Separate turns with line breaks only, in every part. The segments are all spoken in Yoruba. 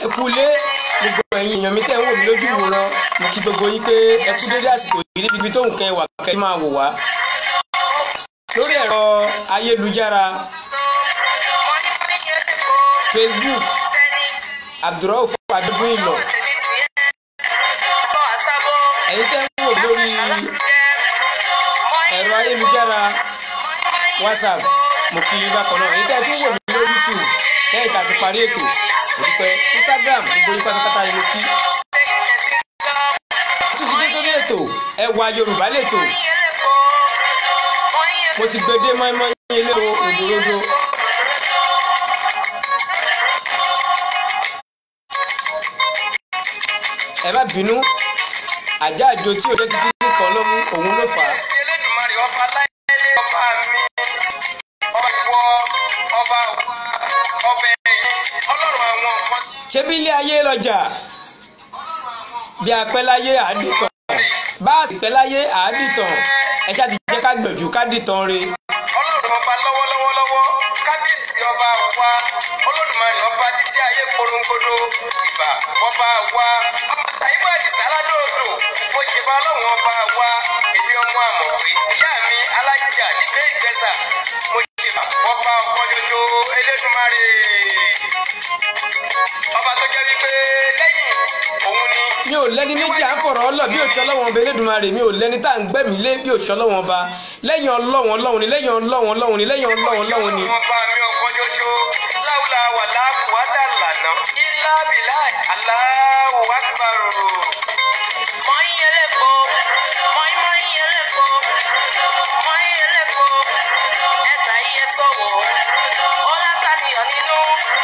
Ẹ kú ilé gbogbo ẹ̀yin èèyàn mi tẹ́ ń wò mí lójú ìwòran, mo kí gbogbo yín pé ẹ kú dédé àsìkò yìí níbi tó nǹkan ẹwà kẹ́ máa wò wá lórí ẹ̀rọ ayélujára Facebook Abdulrauf Adegunilo. Ẹ̀yin tẹ́ ń wò mí lórí ẹ̀rọ ayélujára WhatsApp, mo kí yín bákan náà. Ẹ̀yin tẹ́ tún wò mí lórí YouTube lẹ́yìn tá a ti parí ètò, mo dúpẹ́. Instagram gbogbo yín pátápátá ni mo kí. Tún ti dé sórí ètò Ẹwà Yorùbá lẹ́tò. Mo ti gbé dé mọ́ínmọ́ín elépo ròdòròdò. Ẹ má bínú, àjá àjò tí ò jẹ́ kíkí kan ló mú òun ló fà á. Ṣé bí ilé ayé lọ́jà bí apẹ́ láyé àádìtàn, bá a sì pẹ́ láyé àádìtàn, ẹ ṣáà ti jẹ́ ká gbẹ̀jú ká dìtàn re.
Ọlọ́run ọba lọ́wọ́lọ́wọ́lọ́wọ́, kábíyèsí ọba wa, Olódùmarè ọba títí ayé korongodo, ìbà ọba wa, ọmọ Sàíbù Àdìsá ládòdò, mo ṣe bá Ọlọ́run ọba wa, èmi ọmọ àmọ̀pé, ìyá mi alájà nígbẹ́ ìgbẹ́sà, mo ṣe bá ọba ọkọ jojo Elédùmarè. Ọba tó jẹ́ wípé lẹ́yìn òun ni.
Mi ò lẹ́ni méjì à ń fọ̀rọ̀ ọlọ́ bí òṣìṣẹ́ Ọlọ́run ọba Elédùmarè, mi ò lẹ́ni tá à ń gbẹ̀mí lé bí òṣìṣẹ́ Ọlọ́run ọba. Lẹ́yìn Ọlọ́run Ọlọ́run ni, lẹ́yìn Ọlọ́run Ọlọ́run ni, lẹ́yìn Ọlọ́run Ọlọ́run ni.
Ọba mi ọkọ jojo láwùlà wà láàkúwádà lànà ilá bìlá Allahu Akbar.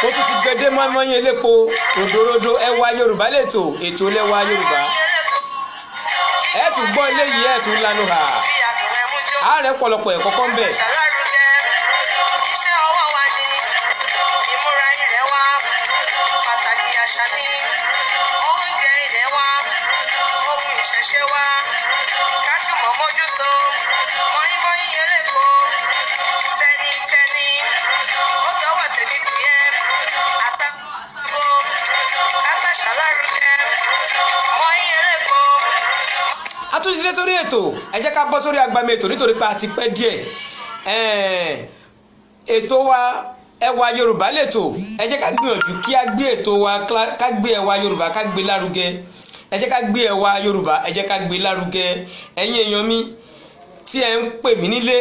Mo tún ti gbẹdé mọ́ínmọ́ín elépo ròdòròdò. Ẹwà Yorùbá lẹ́tò, ètò lẹ́wà Yorùbá. Ẹ tún gbọ́ eléyìí, ẹ tún lanu hà. Ààrẹ pọ̀lọpọ̀ ẹ̀kọ́ kan bẹ̀.
Iṣẹ́ ọwọ́ wa ni ìmúra ilẹ̀ wa, pàtàkì àṣà ni oúnjẹ ilẹ̀ wa, ohun ìṣẹ̀ṣe wa, kájùmọ̀ mójútó, mọ́ínmọ́ín elépo, tẹnitẹni, ó tọwọ́ tèmi tìyẹ, àtàkùn àṣàbò, kátàṣà lárugẹ, mọ́ín elépo.
A tún ti dé sórí ètò, ẹ jẹ́ ká bọ́ sórí agbami ètò nítorí pé a ti pẹ́ díẹ̀. Ètò wa Ẹwà Yorùbá lẹ́tò, ẹ jẹ́ ká gbìyànjú kí a gbé ètò wa, ká gbé Ẹwà Yorùbá, ká gbé lárugẹ. Ẹ jẹ́ ká gbé Ẹwà Yorùbá, ẹ jẹ́ ká gbé lárugẹ. Ẹ̀yin èèyàn mi tí ẹ ń pè mí nílé,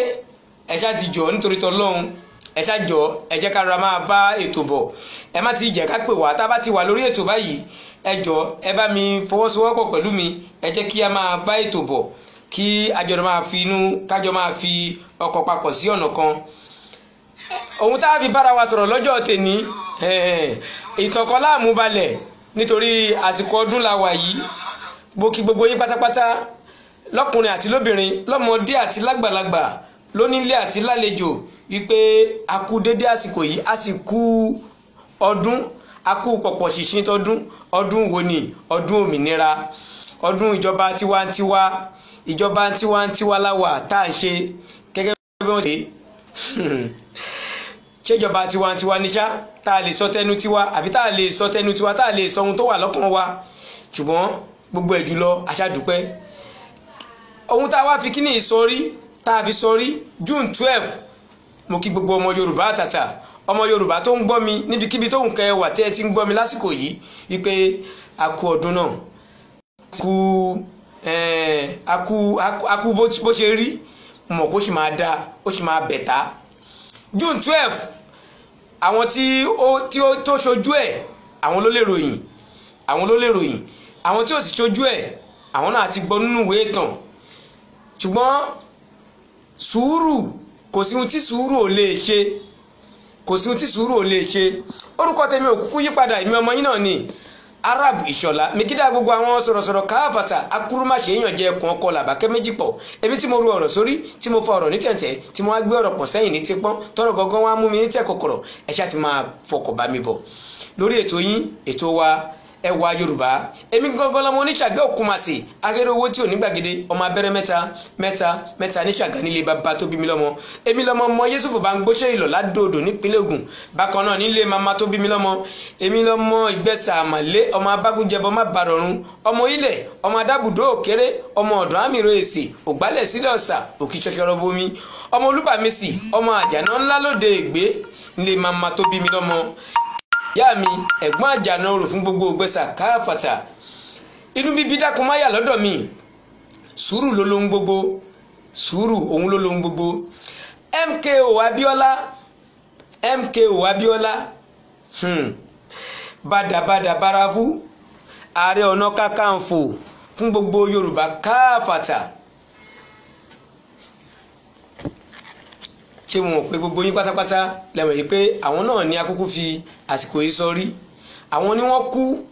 ẹ ṣáà ti jọ̀ọ́ nítorí tọlọ́run, ẹ ṣáà jọ̀ọ́, ẹ jẹ́ ká ra máa bá ètò bọ̀. Ẹ má ti jẹ́ ká pè wá tá a bá ti wà lórí ètò báyìí. Ẹ jọ̀ọ́, ẹ bá mi fọwọ́sowọ́pọ̀ pẹ̀lú mi, ẹ jẹ́ kí a máa bá ètò bọ̀, kí àjọ máa fi inú kájọ máa fi ọkọ̀ papọ̀ sí ọ̀nà kan. Ohun tá a fi bára wa sọ̀rọ̀ lọ́jọ́ tèní, ìtàn kan láàmú balẹ̀ nítorí àsìkò ọdún la wà yìí. Mo kí gbogbo yín pátápátá, lọ́kùnrin àti lóbìnrin, lọ́mọdé àti lágbàlagbà, lónílé àti lálejò, wípé a kú dédé àsìkò yìí, a sì kú ọdún, a kú pọ̀pọ̀ ṣìnṣìn tọdún. Ọdún wo ni? Ọdún òmìnira, ọdún ìjọba tiwantiwa, ìjọba tiwantiwa láwà tá à ń ṣe gẹ́gẹ́ bí wọ́n ṣe ṣèjọba tiwantiwa ní ṣá, tá a lè sọ tẹnu tiwa àbí tá a lè sọ tẹnu tiwa, tá a lè sọ ohun tó wà lọ́kàn wa. Ṣùgbọ́n gbogbo ẹ̀ jùlọ, a ṣá dúpẹ́. Ohun tá a wá fi kíní ìsọrí tá a fi sọrí June 12, mo kí gbogbo ọmọ Yorùbá àtàtà, ọmọ Yorùbá tó ń gbọ́ mi níbikíbi tó ń kẹ́ wà tẹ́ ẹ ti ń gbọ́ mi lásìkò yìí, wípé a kú ọdún náà, a kú bó ṣe rí, mọ̀ kó sì máa dáa, ó sì máa bẹ̀tà. June 12, àwọn tí ó tó ṣojú ẹ̀, àwọn ló lè ròyìn, àwọn ló lè ròyìn. Àwọn tí ó sì ṣojú ẹ̀, àwọn náà ti gbọ́ nínú ìwé ìtàn. Ṣùgbọ́n sùúrù, kò sí ohun tí sùúrù ò lè ṣe, kò sí ohun tí sùúrù ò lè ṣe. Orúkọ tèmi ò kúkú yípadà, èmi ọmọ yín náà ni Arab Ìṣọ̀lá mikida. Gbogbo àwọn sọ̀rọ̀sọ̀rọ̀ káàbàtà akúrúmáṣe èèyàn jẹ ẹkùn ọkọ làbákẹ́ méjì pọ̀. Èmi tí mo ru ọ̀rọ̀ sórí, tí mo fa ọ̀rọ̀ ní tẹ̀ǹtẹ̀, tí mo wá gbé ọ̀rọ̀ pọ̀ sẹ́yìn ní tipọ́n, tọ́rọ̀ gangan wá mú mi ní tẹ̀ kọ̀kọ̀rọ̀. Ẹ ṣáà ti máa fọkọ̀ bá mi bọ̀ lórí ètò yín, ètò wa Ẹwà Yorùbá. Èmi gangan lọmọ oníṣàgẹ́ Òkúmasì, akéré owó tí ò ní gbàgede, ọmọ abẹ́rẹ́ mẹ́ta mẹ́ta mẹ́ta níṣàgá nílé bàbá tó bí mi lọ́mọ. Èmi lọmọ ọmọ Yéṣùfù bá ń gbóṣẹ́ ìlọ̀ ládòdò nípínlẹ̀ Ògùn. Bákan náà nílé mama tó bí mi lọ́mọ, èmi lọmọ Ìgbẹ́sà àmàlé, ọmọ abágúnjẹbọ má bàrọ̀run, ọmọ ilẹ̀, ọmọ adábùdó òkéré, ọmọ ọ̀dọ́ àmìrò èsì ògbálẹ̀ sílẹ̀ ọ̀sà òkì ṣọṣọrọ bomi, ọmọ olúbàmísì, ọmọ àjànà ńlá lóde ègbé nílé mama tó bí mi lọ́mọ. Ìyá mi ẹ̀gbọ́n àjànà orò fún gbogbo Ògbẹ́sà káfàtà. Inú bíbí dákun máyà lọ́dọ̀ mi, sùúrù ló lóhun gbogbo, sùúrù òun ló lóhun gbogbo. MKO Abiola, MKO Abiola, bàdàbàdà barafu, Ààrẹ Ọ̀nà Kakanfò fún gbogbo Yorùbá káfàtà. Ṣé mo mọ̀ pé gbogbo yín pátápátá lẹ́mọ̀ yìí pé àwọn náà ní akókó fi àsìkò yìí sọrí. Àwọn ni wọ́n kú,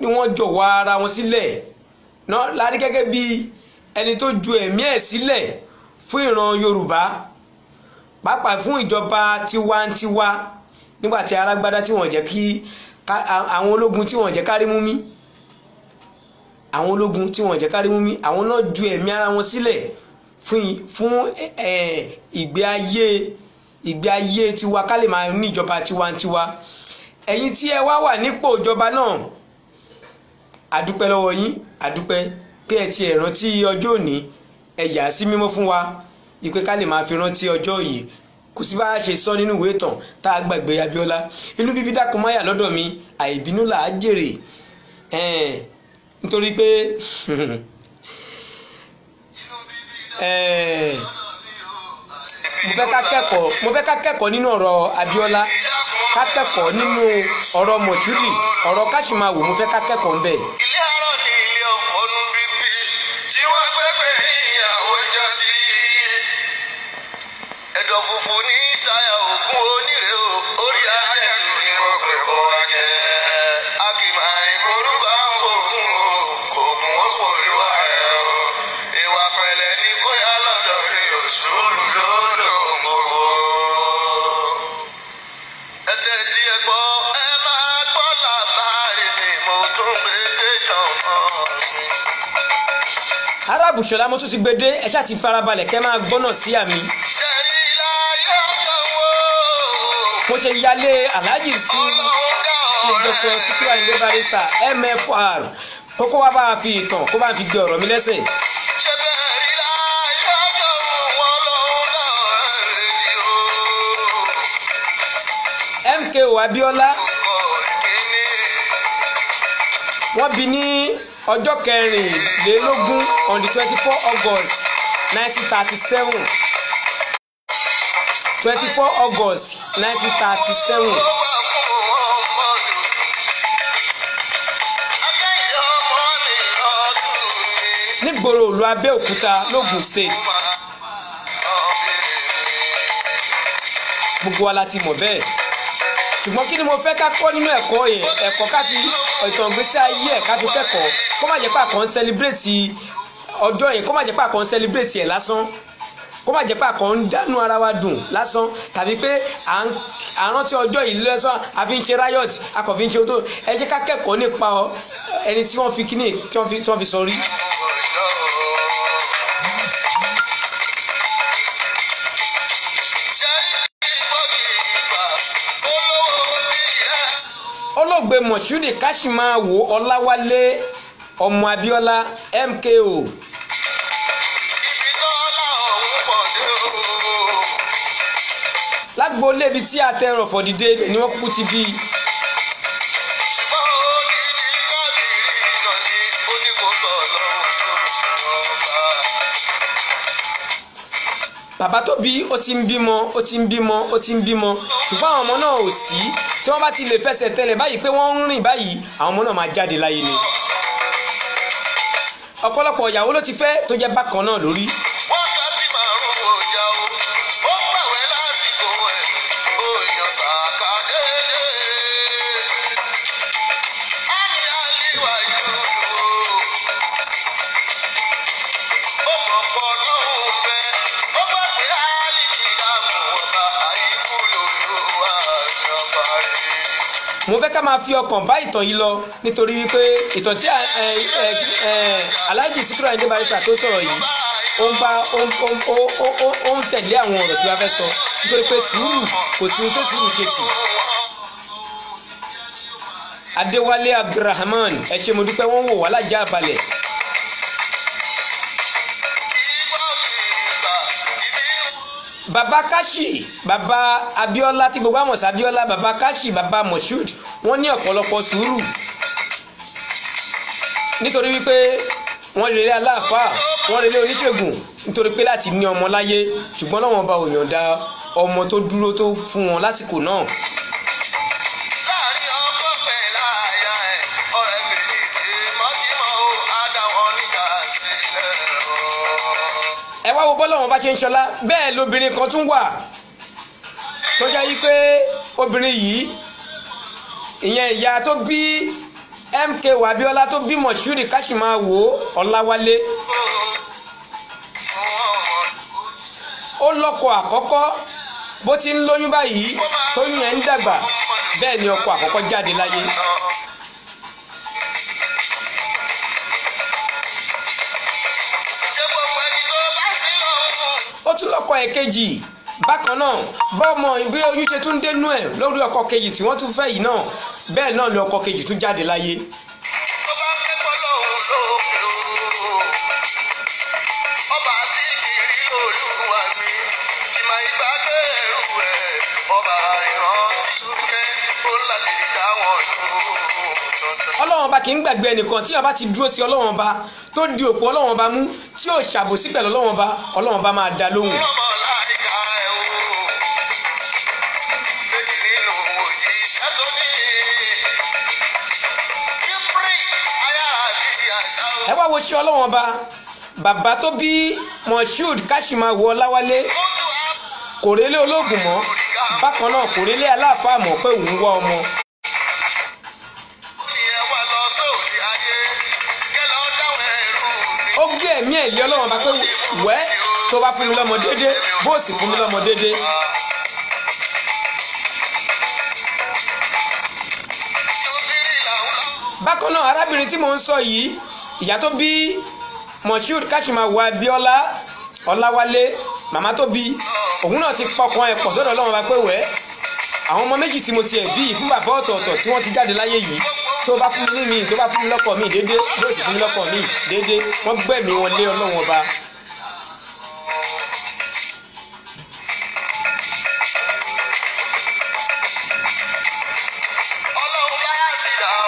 ni wọ́n jọ̀wọ́ ara wọn sílẹ̀ náà lárí gẹ́gẹ́ bí ẹni tó ju ẹ̀mí ẹ̀ sílẹ̀ fún ìran Yorùbá, pàápàá fún ìjọba tiwantiwa, nígbà tí alágbádá tí wọ́n jẹ́ kí àwọn ológun tí wọ́n jẹ́ kárí mú mi, àwọn ológun tí wọ́n jẹ́ kárí mú mi, àwọn náà ju ẹ̀mí ara wọn sílẹ̀ fún ìgbé ayé tiwa, ká lè máa ní ìjọba tiwantiwa. Ẹ̀yin tí ẹ wá wà nípò ìjọba náà, àdúpẹ́ lọ́wọ́ yín, àdúpẹ́ pé ẹ ti ẹ̀ rántí ọjọ́ òní, ẹ yà á sí mímọ́ fún wa ìpè ká lè máa fi rántí ọjọ́ yìí. Kò sí bá a ṣe sọ nínú ìwé ìtàn tá a gbàgbé Abíọ́lá. Inú bíbí dákun máyà lọ́dọ̀ mi, àìbínú là á jèrè, nítorí pé mo fẹ́ ká kẹ́kọ̀ọ́ nínú ọ̀rọ̀ Abíọ́lá, ká kẹ́kọ̀ọ́ nínú ọ̀rọ̀ Mọ̀ṣúdì, ọ̀rọ̀ Káṣímáwò, mo fẹ́ ká kẹ́kọ̀ọ́ ń bẹ̀.
Ilé àárọ̀ ni ilé ọkọ̀ nu bíbí tí wọ́n gbẹ́gbẹ́ níyàwó jọ sí. Ẹ̀dọ̀ funfun ní ṣayà ògùn onírè o, orí ajẹ́jù ni mo pè bọ́ wa jẹ́. A kì máa ń borúkọ àwọn ògùn o, ògùn ó pò lúwa ẹ̀ o. Ìwà pẹ̀lẹ́ ní kóyà lọ́dọ̀ rí òṣùrù lódò gbogbo. Ẹ̀tẹ̀ tí ẹ gbọ́, ẹ máa gbọ́ làbárí mi, mo tún gbé déjọ́ mọ́ mi.
Arábùṣọlá mo tún ti gbé dé, ẹ ṣáà ti farabalẹ̀ kẹ́ máa gbọ́nà sí àmì.
Ṣẹ̀rí láyé ọjọ́ wo?
Mo ṣe yálé Alhaji sí
Ọlọ́run dá
Chief Dr.
ọ̀rẹ́.
Sikiru Ayinde Barrister MFR, kókó wá bá a fi ìtàn kó bá a fi gbé ọ̀rọ̀ mi lẹ́sẹ̀.
Ṣé bẹ́ẹ̀ rí láyé ọjọ́ wo? Ọlọ́run dá ọ̀rẹ́ méjì o.
MKO Abiola
Ọkọ̀ ìkíní.
wọ́n bí ní ọjọ́ kẹrìnlélógún on the 24 August 1937, 24 August 1937.
Ó wà fún ọmọdé. Akẹ́yìn ọmọ mi ọdún mi.
Nígboro ìlú Abẹ́òkúta l'Ógùn State. Gbogbo wa la ti mọ̀ bẹ́ẹ̀, ṣùgbọ́n kí ni mo fẹ́ ká kọ́ nínú ẹ̀kọ́ yẹn? Ẹ̀kọ́ ká fi ìtàn ìgbésí ayé ẹ̀ ká fi kẹ́kọ̀ọ́, kó má jẹ́ pé àkàn ń sẹlibrétì ọjọ́ yẹn, kó má jẹ́ pé àkàn ń sẹlibrétì ẹ̀ lásán, kó má jẹ́ pé àkàn ń dánú ara wa dùn lásán, tàbí pé à ń rántí ọjọ́ yìí lásán, a fi ń ṣe riot, a kàn fi ń ṣe ohun tó. Ẹ jẹ́ ká kẹ́kọ̀ọ́ nípa ẹni tí wọ́n fi kíní tí wọ́n fi sọrí. Olóògbé Mọ̀ṣúdì Káṣímáwò Ọláwálé ọmọ Abíọ́lá MKO lágboolé ibi tí a tẹ ẹrọ̀fọ̀ dìde, ibẹ̀ ni wọ́n kúkú ti bí i. Bàbá tó bí ó ti ń bímọ, ó ti ń bímọ, ó ti ń bímọ, ṣùgbọ́n àwọn ọmọ náà ò sí. Tí wọ́n bá ti lè fẹsẹ̀ tẹlẹ̀ báyìí pé wọ́n ń rìn báyìí, àwọn ọmọ náà máa jáde láyé ni. Ọ̀pọ̀lọpọ̀ ìyàwó ló ti fẹ́ tó jẹ́ bákan náà lórí.
Wákàtí márùn-ún ọjà o, ó gbàwé lásìkò ẹ̀, ó yàn sàkà déédéé. Á ní àlìwà ìdúró. Ó mọ̀ pọ̀ lọ́hùn bẹ́, ó gbàgbé àlìkí dààmú ọba àyíkú lòlúwa ìjọba rẹ̀.
Mo fẹ́ ká máa fi ọkàn bá ìtàn yìí lọ, nítorí wípé ìtàn tí Alhaji Sikiru Ayinde Barrister tó sọ̀rọ̀ yìí, ó ń bá ó ń tẹ̀lé àwọn ọ̀rọ̀ tí wọ́n fẹ́ sọ, nítorí pé sùúrù kò sí ohun tó sùúrù ṣe tì. Adéwálé Abdulrahman, ẹ ṣé mo dúpẹ́, wọ́n wò wá lájà balẹ̀. Baba Kashi, baba Abiola tí gbogbo àmọ̀ sí Abiola, baba Kashi, baba Moshood, wọ́n ní ọ̀pọ̀lọpọ̀ sùúrù, nítorí wípé wọ́n relé aláàfáà, wọ́n relé oníṣègùn, nítorí pé láti ní ọmọ láyé, ṣùgbọ́n Ọlọ́run ọba ò yọ̀ǹda ọmọ tó dúró tó fún wọn lásìkò náà.
Láàrin ọkọ pẹ̀lú aya ẹ̀, ọ̀rẹ́ méjì tímọ́tímọ́ ó á dá wọn níjà sílẹ̀ o.
Ẹ wá wo bọ́lọ́wọ́n bá ṣe ń ṣọlá. Bẹ́ẹ̀ lobìnrin kan tún wà tó jẹ́ wípé obìnrin yìí, ìyẹn ìyá tó bí MKO Abiola tó bí Moshood Kashimawo Ọláwálé, ó lọ́kọ àkọ́kọ́. Bó ti ń lóyún báyìí, tóyún yẹn ń dàgbà, bẹ́ẹ̀ ni ọkọ àkọ́kọ́ jáde láyé.
Ṣé gbogbo ẹni tó bá sí lọ́hùn-ún?
Ó tún lọ́kọ ẹ̀kejì bákan náà. Bọ́mọ bí oyún ṣe tún dénú ẹ̀ lórí ọkọ kejì tí wọ́n tún fẹ́ yìí náà, bẹ́ẹ̀ náà ni ọkọ kejì tún jáde láyé.
Tó bá ń kẹ́kọ̀ọ́ lọ́hùn lókè o. Ọba Síkírì Olúwa mi, ìmọ̀ ìgbàgbé ẹrù ẹ̀, ọba ìrántí lókè, ó láti dá wọn dúró.
Ọlọ́run ọba kì í gbàgbé ẹnìkan. Tí ọba ti dúró sí Ọlọ́run ọba, tó di òpó Ọlọ́run ọba mú, tí ò ṣàbòsí pẹ̀lú Ọlọ́run ọba, Ọlọ́run ọba máa dá lóhùn.
Ọmọ láìka ẹ̀ o. Méjì nínú òjíṣẹ́ tó ní. Kíprì ayára bí àṣà o.
Ẹ wá wo ṣe Ọlọ́run ọba, bàbá tó bí Moshood Kashimawo Ọláwálé
Ó tún á
kò rélé ológun mọ́, bákan náà kò rélé aláàfáà mọ́ pé òun wá ọmọ.
ní ẹ wá lọ sóde ayé, kẹ́ lọ dáwọn ẹrú mi.
Ó gbé ẹ̀mí ẹ̀ lé Ọlọ́run ọba pé wẹ́ tó bá fún mi lọ́mọ déédé, bó sì fún mi lọ́mọ déédé. Bákan náà, arábìnrin tí mò ń sọ yìí, ìyá tó bí Moshood Kashimawo Abiola Ọláwálé, màmá tó bí òun náà ti pọkàn ẹ̀ pọ̀ sọ́dọ̀ Ọlọ́run ọba pé wẹ́ àwọn ọmọ méjì tí mo tiẹ̀ bí yìí fún bàbá ọ̀tọ̀ọ̀tọ̀ tí wọ́n ti jáde láyé yìí, tó bá fún mi ní mi, tó bá fún mi lọ́kọ mi déédé, bó sì fún mi lọ́kọ mi déédé. Wọ́n gbẹ̀mí wọn lé Ọlọ́run ọba.
Ọlọ́run bá sì dá o,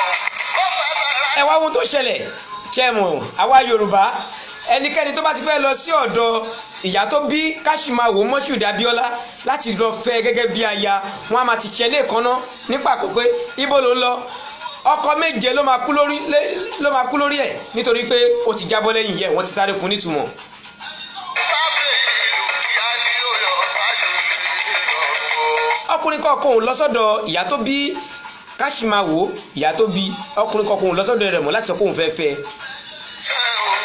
ó fẹ́ sára.
Ẹ wá ohun tó ṣẹlẹ̀ ṣe mọ̀, àwa Yorùbá, ẹnikẹ́ni tó bá ti fẹ́ lọ sí ọ̀dọ̀ ìyá tó bí Kashimawo Moshood Abiola láti lọ fẹ́ gẹ́gẹ́ bí aya, wọn a máa ti ṣẹlẹ̀ kaná nípa kó pé ibo ló ń lọ. Ọkọ méje ló máa kú lórí ló máa kú lórí ẹ̀, nítorí pé ó ti jábọ́ lẹ́yìn yẹ, wọ́n ti sáré fún nítumọ̀.
Sábẹ́ ìlú kíá ni ó yọ ṣáájú ìrọ̀rùn.
Ọkùnrin kọ̀ọ̀kan ò lọ sọ́dọ̀ ìyá tó bí Kashimawo, ìyá tó bí, ọkùnrin kọ̀ọ̀kan ò lọ sọ́dọ̀ rẹ̀ mọ́ láti sọ pé òun fẹ́ fẹ́.
Ṣé òun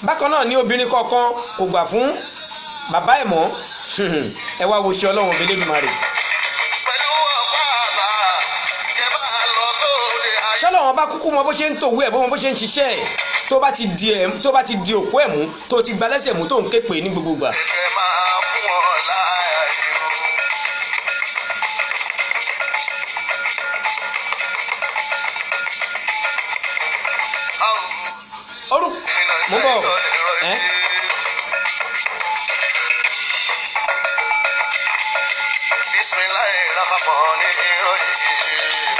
Bákan náà ní obìnrin kọ̀ọ̀kan kò gbà fún bàbá ẹ̀ mọ́. Ẹ wá wo ṣe Ọlọ́run Elédùmarè.
Pẹ̀lú ọ̀pá àbá, kẹ́ máa lọ sóde ayé.
Ṣọlọ́run bá kúkú mọ bó ṣe ń tòwú ẹ̀, bó mọ bó ṣe ń ṣiṣẹ́ ẹ̀, tó bá ti di òkú ẹ̀ mú, tó ti gba lẹ́sẹ̀ mú, tó ń ké pè ní gbogbo ìgbà.
Kẹ́ máa fún wọn láàyè o.
Orúkọ mo bọ̀ ẹ́.
Bismillahirrahmanirrahim.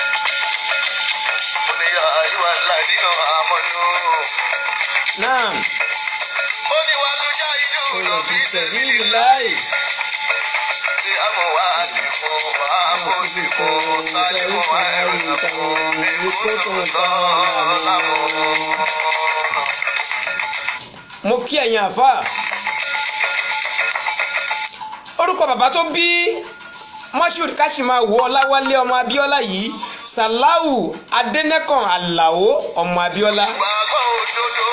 Ó ní yā ayyuhalladhīna āmanū.
Náà.
Ó ní wàá tún já ìlú fi sabilillah. Tí amwalikum wa anfusikum salikum khairukum in kuntum ta'lamun.
Mo kí ẹ̀yin àfáà. Orúkọ bàbá tó bí Moshood Kashimawo Ọláwálé ọmọ Abíọ́lá yìí, Sàláù Adẹ́nẹ́kàn Àlàó ọmọ Abíọ́lá.
Gbàgbọ́ òdodo.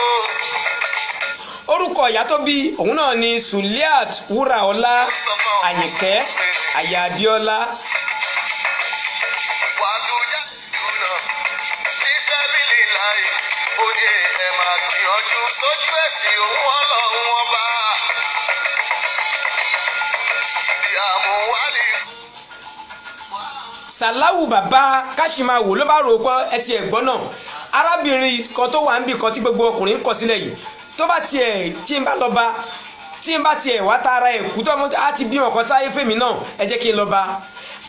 Orúkọ ìyá tó bí òun náà ni Suliat Wúràọlá Àyìnkẹ́ aya Abíọ́lá.
Wàá tún já. láì. Ó ní ẹ máa gbìyànjú sójú ẹ̀sìn òun ọlọ́run ọba. Bí àmúwálì.
Sàláwù bàbá Káṣímáwò ló bá rò ó pé ẹtì ẹ̀gbọ́n náà, arábìnrin kan tó wà níbì kan tí gbogbo ọkùnrin ń kọ sílẹ̀ yìí, tó bá tiẹ̀ tí n bá lọ bá, tí n bá tiẹ̀ wá tara ẹ̀ kú tó á ti bímọ kan sáyé fèmí náà, ẹ jẹ́ kí n lọ bá.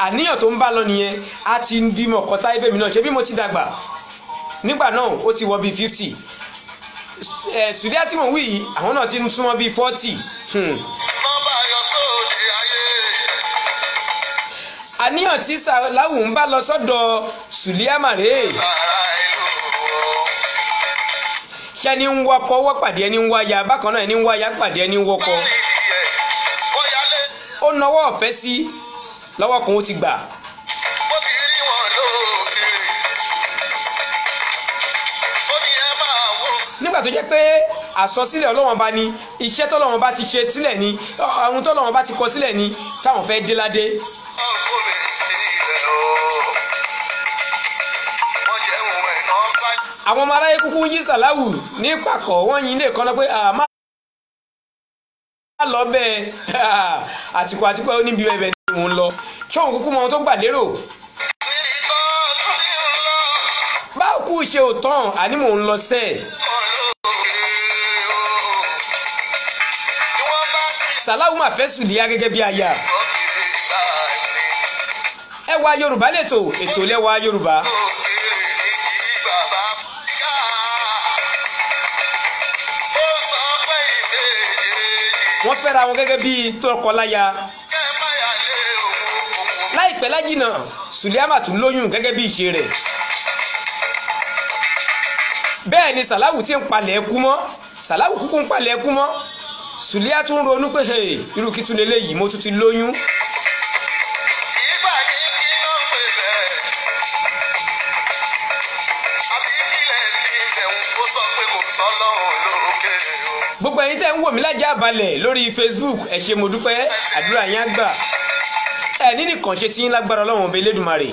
Àníyàn tó ń bá lọ nìyẹn, á ti bímọ kan sáyé fèmí náà, ṣé bí mo ti dàgbà nígbà náà, ó ti wọ bíi 50. Ẹ̀ Sùlíà tí mò ń wí yìí, àwọn náà ti ń súnmọ́ bíi 40.
Nọ́mbà yọ sóde ayé.
Àníyàn tí Sàláwù ń bá lọ sọ́dọ̀ Sùlíà màrè.
Sára ìlú o.
Ṣẹ́ni ń wọkọ̀ wọ́ pàdé ẹni ń wáya, bákan náà ẹni ń wáya pàdé ẹni ń wọkọ̀.
Báyìí ẹ̀ bóyá lé.
Ó nawọ́ ọ̀fẹ́ sí lọ́wọ́ kan, ó ti gbà.
Bó ti rí wọn lókèrè. Ó ní ẹ máa wò.
Nígbà tó jẹ́ pé àsọsílẹ̀ Ọlọ́wọ́n bá ní iṣẹ́ tọ́lọ́wọ́n bá ti ṣe sílẹ̀ ni, ohun tọ́lọ́wọ́n bá ti kọ sílẹ̀ ni táwọn fẹ́ dé ládé.
Ọkọ mi sílẹ̀ o. Wọ́n jẹun ẹ̀ náà bá.
Àwọn ọmọ aráyé kúkú yí Sàláwù ní pàkọ́, wọ́n yin ilé kan náà pé àmọ́ lọ bẹ́ẹ̀ àtìkù àtìkù ó níbi ẹbẹ̀ ni mò ń lọ, ṣóun kúkú mọ ohun tó gbà lérò.
Níbi tó tún ti ń lọ.
Báwo kú ṣe ò tán, àní mò ń lọ sẹ́ẹ̀.
Wọn lókè o. Ni wọ́n bá ti
Sàláwù mà fẹ́ Sùlíà gẹ́gẹ́ bí aya.
lókèrè báyìí.
Ẹwà Yorùbá lètò, ètò lẹ́wà Yorùbá.
Òkèrè ní kí bàbá ká. Ó sọ pé ìméjèèjì.
Wọ́n fẹ́ra wọn gẹ́gẹ́ bí tọkọláya.
Kẹ́ má yà lé òun òun.
Láìpẹ́ lájìnà, Sùlíà mà tún lóyún gẹ́gẹ́ bí ìṣe rẹ̀. Bẹ́ẹ̀ ni Sàláwù ti ń palẹ̀ ẹkú mọ́, Sàláwù kúkú ń palẹ̀ ẹkú mọ́. Sùlíà tún ronú pé, "Hey, irú kí tún leléyìí, mo tún ti lóyún."
Ìgbà ní kí ló ń pè bẹ́ẹ̀? Àbí kílẹ̀ fi bẹ̀rù kó sọ pé kò sọ́lọ́run lókè o.
Gbogbo ẹ̀yin tẹ́ ń wò mí lájà balẹ̀ lórí Facebook, ẹ ṣé, mo dúpẹ́, àdúrà yín á gbà. Ẹ nínú ìkànṣe tí yín lágbára Ọlọ́run ọba Elédùmarè.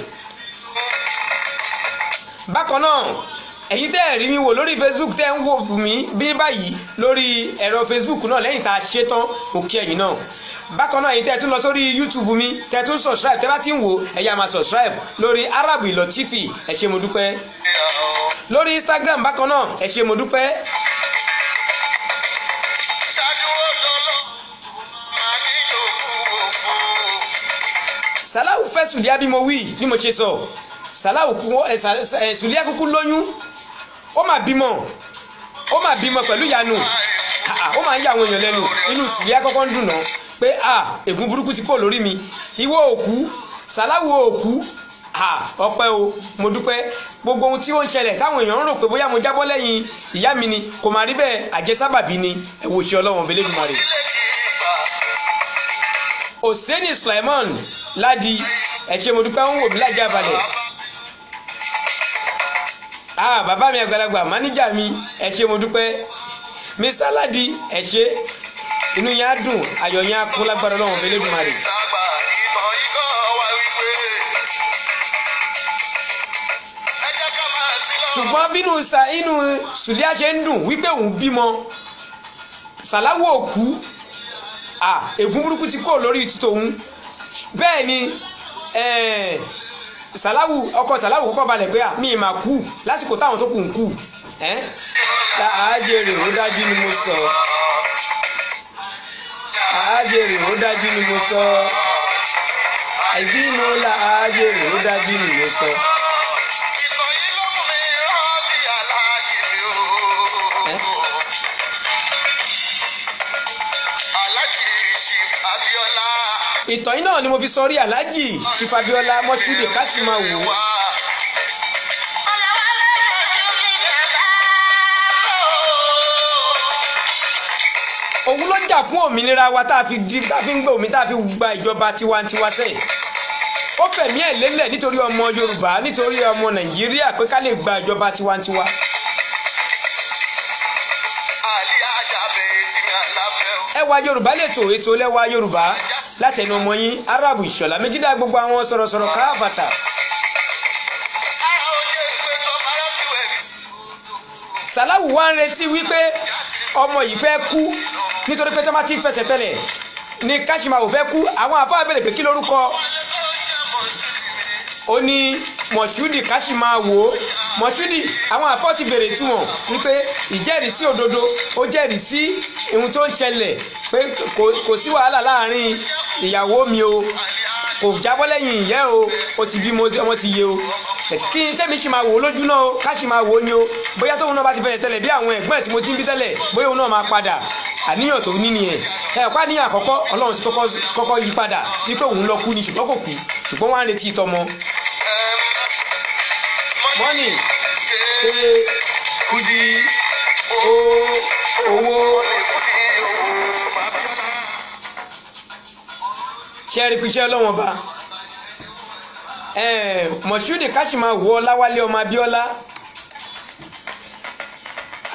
Bákan náà, ẹ̀yin tẹ́ ẹ̀ rí mi wò lórí Facebook, tẹ́ ń wò fún mi bí báyìí lórí ẹ̀rọ Facebook náà lẹ́yìn tá a ṣe tán, mo kí ẹ̀yin náà. Bákan náà, ẹ̀yin tẹ́ ẹ tún lọ sórí YouTube mi, tẹ́ ẹ tún subscribe, tẹ́ bá ti ń wò, ẹ yá máa subscribe lórí Arab Ìlọ TV, ẹ ṣé, mo dúpẹ́. Lórí Instagram bákan náà, ẹ ṣé, mo dúpẹ́.
Ṣáájú ó dọ́lọ́, máa ní yòókù òfò.
Sàláwù fẹ́ Sùlíà bí mo wí, bí mo ṣe sọ, Sàláwù kú ẹ ẹ Sùlíà kúkú lóyún, ó mà bímọ, ó mà bímọ pẹ̀lú ìyanu. Ah, ó máa ń yà àwọn èèyàn lẹ́nu. Inú Sùlíà kọ́kọ́ ń dùn náà pé ah, ègún burúkú ti kó lórí mi, ìwọ òkú Sàláwù òkú, ah, ọpẹ́ o, mo dúpẹ́. Gbogbo ohun tí ó ń ṣẹlẹ̀ táwọn èèyàn ń rò pé bóyá mo jábọ́ lẹ́yìn ìyá mi ni, kò má rí bẹ́ẹ̀, àjẹsábàbí ni. Ẹ wò ṣe Ọlọ́run ọbẹ̀ Elédùmarè.
Sílẹ̀ kì í gbà.
Oseni Sulaiman Ladi, ẹ ṣé, mo dúpẹ́, ń wò mí lájà balẹ̀. Ah, bàbá mi àgbàlagbà, máníjà mi, ẹ ṣé, mo dúpẹ́. Mr Ladi, ẹ ṣé, inú yẹn á dùn, ayọ̀ yẹn á kún lágbára Ọlọ́run ọbẹ̀ Elédùmarè.
Ìtàgbà ìtàn ikọ̀ wa wípé. Ẹ jẹ́ ká máa sí lọ.
Ṣùgbọ́n bínú sa inú Sùlíà ṣe ń dùn wípé òun bímọ, Sàláwù òkú, ah, ègún burúkú ti kó lórí tòun. Bẹ́ẹ̀ ni Sàláwù, ọkọ Sàláwù kọ́kọ́ balẹ̀ pé, à mi mà kú lásìkò táwọn tó kù ń kú ẹ́ àájèrè, ó dájú ni mo sọ, àájèrè, ó dájú ni mo sọ, àìbínú la àájèrè, ó dájú ni mo sọ.
Ìtàn yìí ló mú mi rántí Aláàjì mi o.
Ẹ́?
Aláàjì Chief Abíọ́lá.
Ìtàn yìí náà ni mo fi sọ rí Aláàjì Chief Abíọ́lá Mọ́ṣúdì Káṣímáwò.
Wá.
Ọ̀làwálé Mọ̀ṣúrì bàbá o.
Òun ló jà fún òmìnira wa tá a fi di, tá a fi ń gbé òmìnira, tá a fi gba ìjọba tiwantiwa sẹ́yìn. Ó fẹ̀mí ẹ̀ lélẹ̀ nítorí ọmọ Yorùbá, nítorí ọmọ Nàìjíríà, pé ká lè gba ìjọba tiwantiwa.
Àlí Àjàbẹ̀ tí mi àláfẹ́ o.
Ẹwà Yorùbá lètò, ètò lẹ́wà Yorùbá látẹnu ọmọ yín Arab Ìṣọ̀lá Méjìdá, gbogbo àwọn sọ̀rọ̀sọ̀rọ̀ káàbàtà.
Ara ó jẹ́ ìpè tó fara sí wẹ̀ bí.
Sàláwù wá ń retí wípé ọmọ yìí fẹ́ kú, nítorí pé tó bá ti fẹsẹ̀ tẹ̀lẹ̀ ni Káṣímáwò fẹ́ kú. Àwọn àfáà béèrè pé kí lórúkọ, ó ní Mọ̀ṣúdì Káṣímáwò. Mọ̀ṣúdì, àwọn àfáà ti béèrè ìtumọ̀ wípé ìjẹ́rìísí òdodo, ó jẹ́rìí sí ohun tó ń ṣẹlẹ̀ pé kò sí wàhálà láàrin ìyàwó mi o, kò jábọ́ lẹ́yìn ìyẹ́ o, ó ti bímọ, ọmọ ti yé o, kí n tẹ́mi ṣì máa wò ó lójú náà o, ká ṣì máa wò ó ni o, bóyá tóun náà bá ti fẹsẹ̀ tẹ́lẹ̀ bí àwọn ẹ̀gbọ́n ẹ̀ tí mo ti ń bí tẹ́lẹ̀, bóyá òun náà máa padà. Àníyàn tó ní nìyẹn. Ẹ ọ̀pá ní àkọ́kọ́ Ọlọ́run ti kọ́kọ́ yí padà wípé òun lọ kú ni, ṣùgbọ́n kò kú, ṣùgbọ́n wọ́n á retí ìtọ́mọ. Mọ́nì pé Kudi owó ṣẹ́ẹ́rì píṣẹ́ ọlọ́wọ́n ba. Mọ̀ṣúdì Káṣímáwò Ọláwálé ọmọ Abíọ́lá,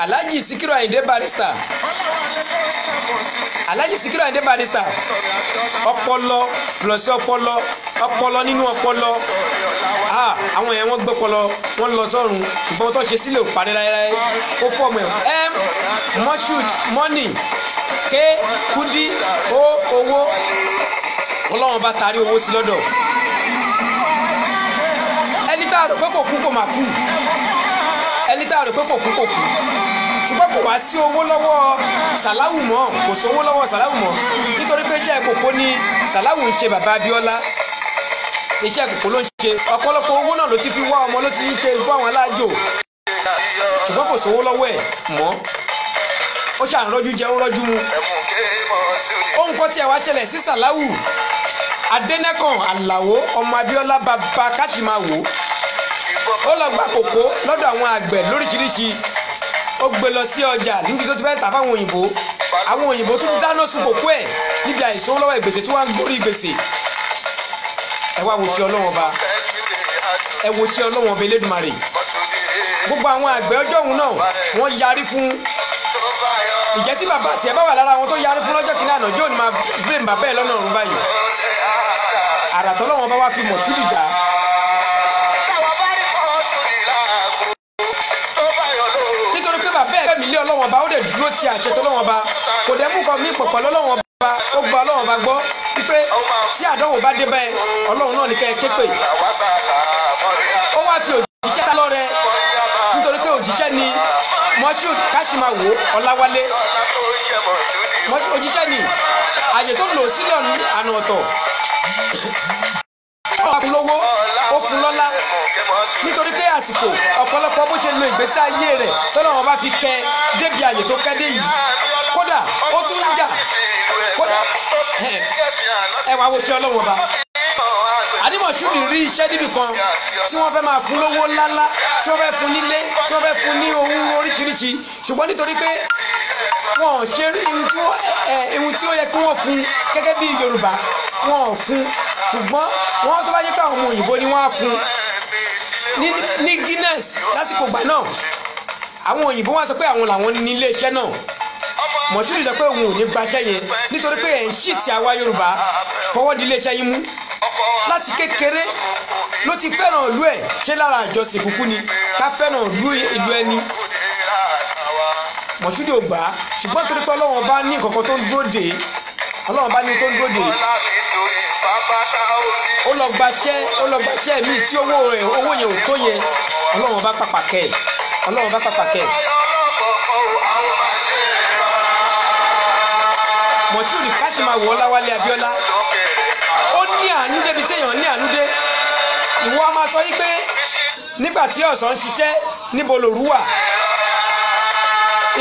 Alhaji Sikiru Ayinde Barrister, Alhaji Sikiru Ayinde Barrister, ọpọlọ plus ọpọlọ, ọpọlọ nínú ọpọlọ. Àwọn èèyàn wọn gbọpọlọ wọn lọ sọ́run, ṣùgbọ́n tó ṣe sílẹ̀ ò parí láéláé. Ó fọmọ ẹ m Moshood money k Kudi o owó. Ọlọ́run bá tarí owó sí lọ́dọ̀. Ẹni tá a rò pé kò kú kò má kú, ẹni tá a rò pé kò kú kò kú, ṣùgbọ́n kò wá sí owó lọ́wọ́ Sàláwù mọ́, kò sówó lọ́wọ́ Sàláwù mọ́, nítorí pé iṣẹ́ kòkó ni Sàláwù ń ṣe. Bàbá Abíọ́lá iṣẹ́ kòkó ló ń ṣe, ọ̀pọ̀lọpọ̀ owó náà ló ti fi wá ọmọ, ló ti ń ṣe fún àwọn alájò, ṣùgbọ́n kò sówó lọ́wọ́ ẹ̀ mọ́. Ó ṣà ń rọ́jú jẹ, ó ń rọ́jú mu. Ohun kan tí ẹ wá ṣẹlẹ̀ sí Sàláwù Adẹ́nẹ́kàn Àlàó ọmọ Abíọ́lá bàbá Káṣímáwò, ó lọ gba kòkó lọ́dọ̀ àwọn àgbẹ̀ lóríṣiríṣi, ó gbé lọ sí ọjà níbi tó ti fẹ́ tà fáwọn òyìnbó. Àwọn òyìnbó tún dáná sun kòkó ẹ̀ níbi àìsàn lọ́wọ́ ìgbèsè tí wọ́n ń gorí gbèsè. Ẹ wá wo ti Ọlọ́run ọba, ẹ wo ti Ọlọ́run ọba Elédùmarè. Gbogbo àwọn àgbẹ̀ ọjọ́ òun náà wọ́n yarí fún. Ìjẹ́ tí bàbá àṣẹ bá wà lára àwọn tó yarí fún lọ́jọ́ kìíní àná, jóò ní máa blame bàbá ẹ̀ lọ́nà ọ̀run báyìí. Àràtọ́ lọ́wọ́n bá wá fi Mọ̀ṣúdì já. Nítorí pé bàbá ẹ̀ fẹ́mi lé Ọlọ́wọ́n bá, ó dẹ̀ dúró ti àṣẹ tọ́lọ́wọ́n bá, kò dẹ̀ mú kọ́ mí pọ̀pọ̀ lọ́lọ́wọ́n bá, ó gba Ọlọ́wọ́n bá gbọ́ wípé tí àdánwò bá dé báyìí, Ọlọ́run náà ní kẹ́ ẹ ké pè. Ó wá fi òjíṣẹ́ ta lọ́rẹ, nítorí pé òjíṣẹ́ ni Moshood Káṣímáwò Ọláwálé. Òjíṣẹ́ ni àyè tó lò sílẹ̀ àná ọ̀tọ̀. Ó fún lówó, ó fún lọ́lá, nítorí pé àsìkò ọ̀pọ̀lọpọ̀ bó ṣe lo ìgbésí ayé rẹ̀ tọ́lọ́run bá fi kẹ́ débi àyè tó kẹ́ dé yìí. Kódà ó tún ń jà, kódà ẹ wá wo ṣe Ọlọ́run ọba. Àdìmọ̀ṣúdì rí iṣẹ́ níbì kan tí wọ́n fẹ́ máa fún lówó ńláńlá, tí wọ́n fẹ́ fún nílé, tí wọ́n fẹ́ fún ní owó oríṣiríṣi, ṣùgbọ́n nítorí pé wọn ò ṣe ihun tí ó yẹ kí wọ́n fún gẹ́gẹ́ bí Yorùbá, wọn ò fún, ṣùgbọ́n wọ́n tó bá yẹ pé àwọn ọmọ òyìnbó ni wọ́n á fún ní Guinness lásìkò ìgbà náà. Àwọn òyìnbó wọ́n sọ pé àwọn làwọn ní ilé iṣẹ́ náà. Mọ̀ṣúdì sọ pé òun ò ní gbaṣẹ́ yẹn nítorí pé ẹ̀ ń ṣì ti àwa Yorùbá fọwọ́ di ilé iṣẹ́ yín mú. Láti kékeré ló ti fẹ́ràn ìlú ẹ̀, ṣé lára àjọsìn kúkú ni ká fẹ́ràn ìlú ẹni. Mọ̀ṣúdì ò gbà á, ṣùgbọ́n torí pé Ọlọ́run bá ní nǹkan tó ń dúró dè, Ọlọ́run bá ní tó ń dúró dè, ó lọ gbaṣẹ́, ó lọ gbaṣẹ́ míì tí owó rẹ̀ owó yẹn ò tó yẹn. Ọlọ́run bá pàpà kẹ́ ẹ̀, Ọlọ́run bá pàpà kẹ́ ẹ̀. Mọ̀ṣúdì Káṣímáwò Ọláwálé Abíọ́lá, ó ní àánú débi téèyàn ní àánú dé. Ìwọ a máa sọ yí pé nígbà tí ọ̀sán ń ṣiṣẹ́ níbo lòru wà.